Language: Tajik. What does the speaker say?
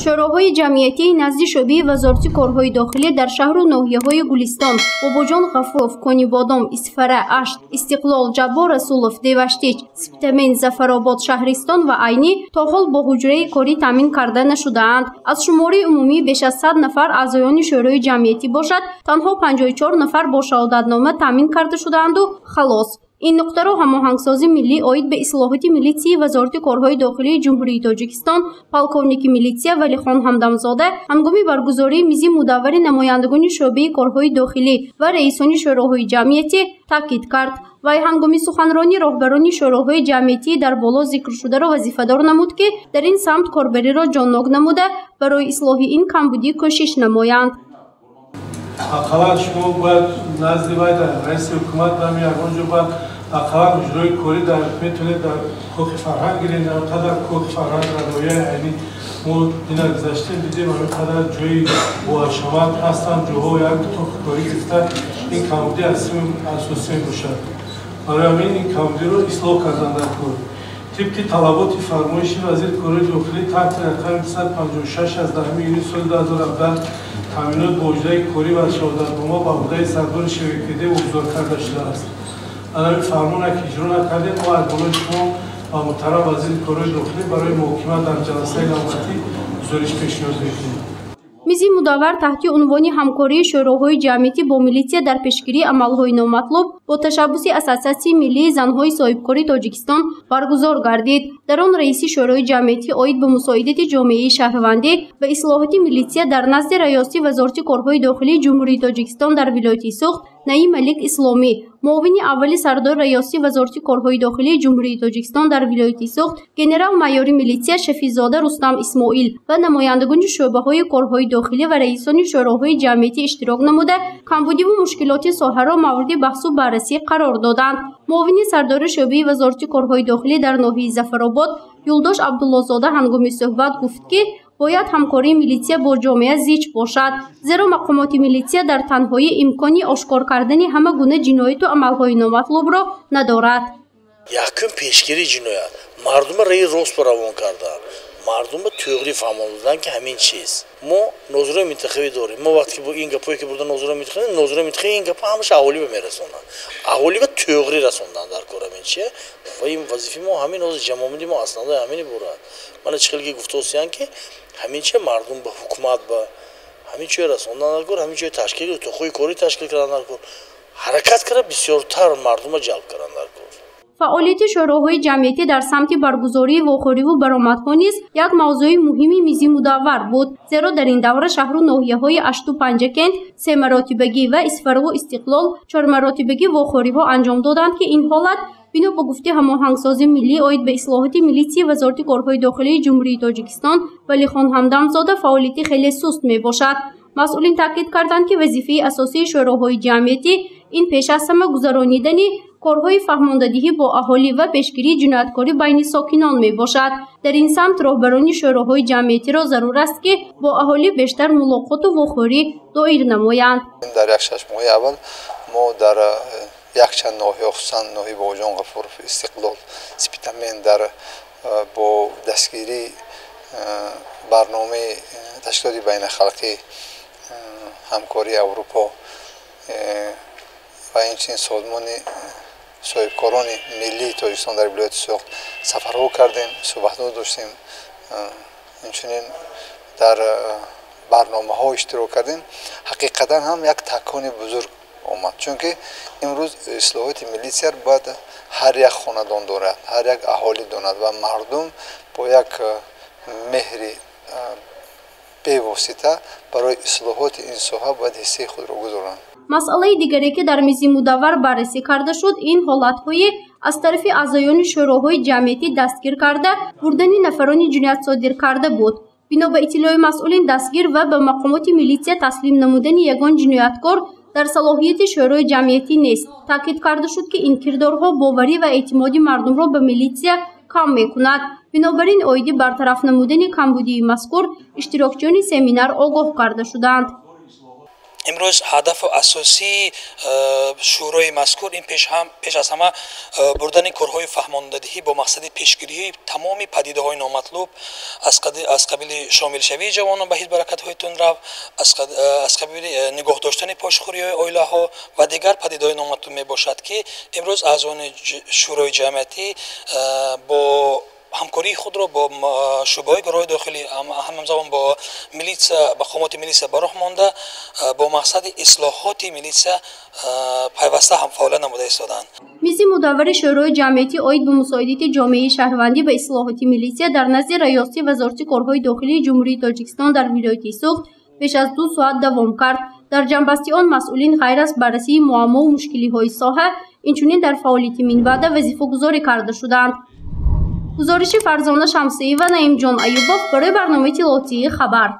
Шӯроҳои ҷамъиятии назди шӯъбаи Вазорати корҳои дохилӣ дар шаҳру ноҳияҳои Гулистон, Бобоҷон Ғафуров, Конибодом, Исфара, Ашт, Истиқлол, Ҷаббор Расулов, Деваштич, Спитамен, Зафаробод, Шаҳристон ва Айнӣ то ҳол бо ҳуҷраи корӣ таъмин карда нашудаанд. Аз шумораи умумӣ беш аз 100 нафар аъзоёни шӯрои ҷамъиятӣ бошад, танҳо 54 нафар бо шаҳодатнома таъмин карда шудаанду халос. Ин нуқтаро ҳамоҳангсози миллӣ оид ба ислоҳоти милитсияи Вазорати корҳои дохилии Ҷумҳурии Тоҷикистон полковники милитсия Валихон Ҳамдамзода ҳангоми баргузории мизи мудаввари намояндагони шӯъбаи корҳои дохилӣ ва раисони шӯроҳои ҷамъиятӣ таъкид кард. Вай ҳангоми суханронӣ роҳбарони шӯроҳои ҷамъиятӣ дар боло зикршударо вазифадор намуд, ки дар ин самт корбариро ҷоннок намуда барои ислоҳи ин камбудӣ кӯшиш намоянд. Ақаллан шумо бояд назди вай дар раиси ҳукумат ҳам ягон ҷо бояд ақаллан ҳуҷраи корӣ дар метавонед дар Кохи фарҳанг гиред. Қадар Кохи фарҳанг дар ноҳияи Айнӣ мо дина гузаштем, дидем ҳамин қадар ҷои боҳашамат ҳастанд, ҷоҳо як утоқи корӣ гирифта, ин камбудӣ асосӣ мебошад. Барои ҳамин ин камбудиро ислоҳ кардан дар кор. Тибқи талаботи фармоиши вазири корҳои дохилӣ таҳти рақами 256 аз 10 июни соли 2017 таъминот бо ҳуҷраи корӣ ва шаҳодатнома ба ӯҳдаи сардори ШВКД вогузор карда шудааст. Ҳамин фармона ки иҷро накардем, мо аз болои шумо ба муҳтарам вазири корҳои дохилӣ барои муҳокима дар ҷаласаи навбатӣ гузориш пешниҳод мекунем. Мизи мудаввар таҳти унвони ҳамкории шӯроҳои ҷамъиятӣ бо милитсия дар пешгирии амалҳои номатлуб бо ташаббуси Ассотсиатсияи миллии занҳои соҳибкори Тоҷикистон баргузор гардид. Дар он раиси шӯрои ҷамъиятӣ оид ба мусоидати ҷомеаи шаҳрвандӣ ва ислоҳоти милитсия дар назди Раёсати Вазорати корҳои дохилии Ҷумҳурии Тоҷикистон дар вилояти Суғд Наим Малик Исломӣ, муовини аввали сардори Раёсати Вазорати корҳои дохилии Ҷумҳурии Тоҷикистон дар вилояти Суғд генерал-майори милитсия Шафизода Рустам Исмоил ва намояндагони шӯъбаҳои корҳои дохилӣ ва раисони шӯроҳои ҷамъиятӣ иштирок намуда камбудиву мушкилоти соҳаро мавриди баҳсу баррасӣ қарор доданд. Муовини сардори шӯъбаи Вазорати корҳои дохилӣ дар ноҳияи Зафаробод Юлдош Абдуллозода ҳангоми суҳбат гуфт, ки бояд ҳамкории милитсия бо ҷомеа зич бошад, зеро мақомоти милитсия дар танҳоӣ имкони ошкор кардани ҳама гуна ҷинояту амалҳои номатлубро надорад. Якум пешгирии ҷиноят мардума раи рост равон кардан, мардума тӯғрӣ фаҳмондан, ки ҳамин чиз. Мо нозирои минтақавӣ дорем. Мо вақте ки ин гапое ки бурда нозирои минтақавӣ, нозирои минтақавӣ ин гапа ҳамаша аҳолиба мерасонанд. Аҳолиба тӯғрӣ расондан дар кор ҳамин чия ва ин вазифаи мо ҳамин ҳозир ҷамъомади мо аснадои ҳамин иборат. Мана чӣ хеле ки гуфтосиянд, ки ҳамин чия мардум ба ҳукумат ба ҳамин чия расондан дар кор, ҳамин чия ташкил, утоқҳои корӣ ташкил кардан дар кор, ҳаракат карда бисёртар мардума ҷалб кардан дар кор. Фаъолияти шӯроҳои ҷамъиятӣ дар самти баргузории вохӯриву баромадҳо низ як мавзӯи муҳими мизи мудаввар буд, зеро дар ин давра шаҳру ноҳияҳои Ашту Панҷакент семаротибагӣ ва Исфараву Истиқлол чормаротибагӣ вохӯриҳо анҷом доданд, ки ин ҳолат бино ба гуфти ҳамоҳангсози миллӣ оид ба ислоҳоти милитсияи Вазорати корҳои дохилии Ҷумҳурии Тоҷикистон Валихон Ҳамдамзода фаъолияти хеле суст мебошад. Масъулин таъкид карданд, ки вазифаи асосии шӯроҳои ҷамъиятӣ ин пеш аз ҳама гузаронидани корҳои фаҳмондадиҳӣ бо аҳолӣ ва пешгирии ҷинояткорӣ байни сокинон мебошад. Дар ин самт роҳбарони шӯроҳои ҷамъиятиро зарур аст, ки бо аҳолӣ бештар мулоқоту вохӯрӣ доир намоянд. Дар як 6 моҳи аввал мо дар якчанд ноҳия, хусусан ноҳияи Бобоҷон Ғафуров, Истиқлол, Спитамен дар бо дастгирии барномаи ташкилоти байналхалқӣ ҳамкории Аврупо ва инчунин созмони соҳибкорони миллии Тоҷикистон дар вилояти Суғд сафарҳо кардем, суҳбатҳо доштем, инчунин дар барномаҳо иштирок кардем. Ҳақиқатан ҳам як такони бузург омад, чунки имрӯз ислоҳоти милитсия бояд ҳар як хонадон дорад, ҳар як аҳолӣ донад ва мардум бо як меҳри бевосита барои ислоҳоти ин соҳа бояд ҳиссаи худро гузоранд. Масъалаи дигаре, ки дар мизи мудаввар баррасӣ карда шуд, ин ҳолатҳои аз тарафи аъзоёни шӯроҳои ҷамъиятӣ дастгир карда бурдани нафарони ҷиноятсодир карда буд. Бино ба иттилои масъулин, дастгир ва ба мақомоти милитсия таслим намудани ягон ҷинояткор дар салоҳияти шӯрои ҷамъиятӣ нест. Таъкид карда шуд, ки ин кирдорҳо боварӣ ва эътимоди мардумро ба милитсия кам мекунад. Бинобар ин оиди бартараф намудани камбудии мазкур иштирокчиёни семинар огоҳ карда шуданд. Имрӯз ҳадафу асосии шӯрои мазкур ин пеш аз ҳама бурдани корҳои фаҳмондадиҳӣ бо мақсади пешгирии тамоми падидаҳои номатлуб аз қабили шомилшавии ҷавонон ба ҳизб ҳаракатҳои тундрав, аз қабили нигоҳ доштани пошхӯриҳои оилаҳо ва дигар падидаҳои номатлуб мебошад, ки имрӯз аъзони шӯрои ҷамъиятӣ бо ҳамкории худро бо шӯъбаҳои корҳои дохилӣ, ҳамзамон бо милитсия, мақомоти милитсия ба роҳ монда, бо мақсади ислоҳоти милитсия пайваста ҳамфаъолият намуда истодаанд. Мизи мудаввари Шӯрои ҷамъиятӣ оид ба мусоидати ҷомеаи шаҳрвандӣ ба ислоҳоти милитсия дар назди Раёсати Вазорати корҳои дохилии Ҷумҳурии Тоҷикистон дар вилояти Суғд беш аз 2 соат давом кард. Дар ҷамъбасти он масъулин ғайр аз баррасии муаммову мушкилиҳои соҳа, инчунин дар фаъолияти минбаъда вазифагузорӣ карда шуданд. Гузориши Фарзона Шамсиева, Наимҷон Аюбов барои барномаи иттилоотии «Хабар».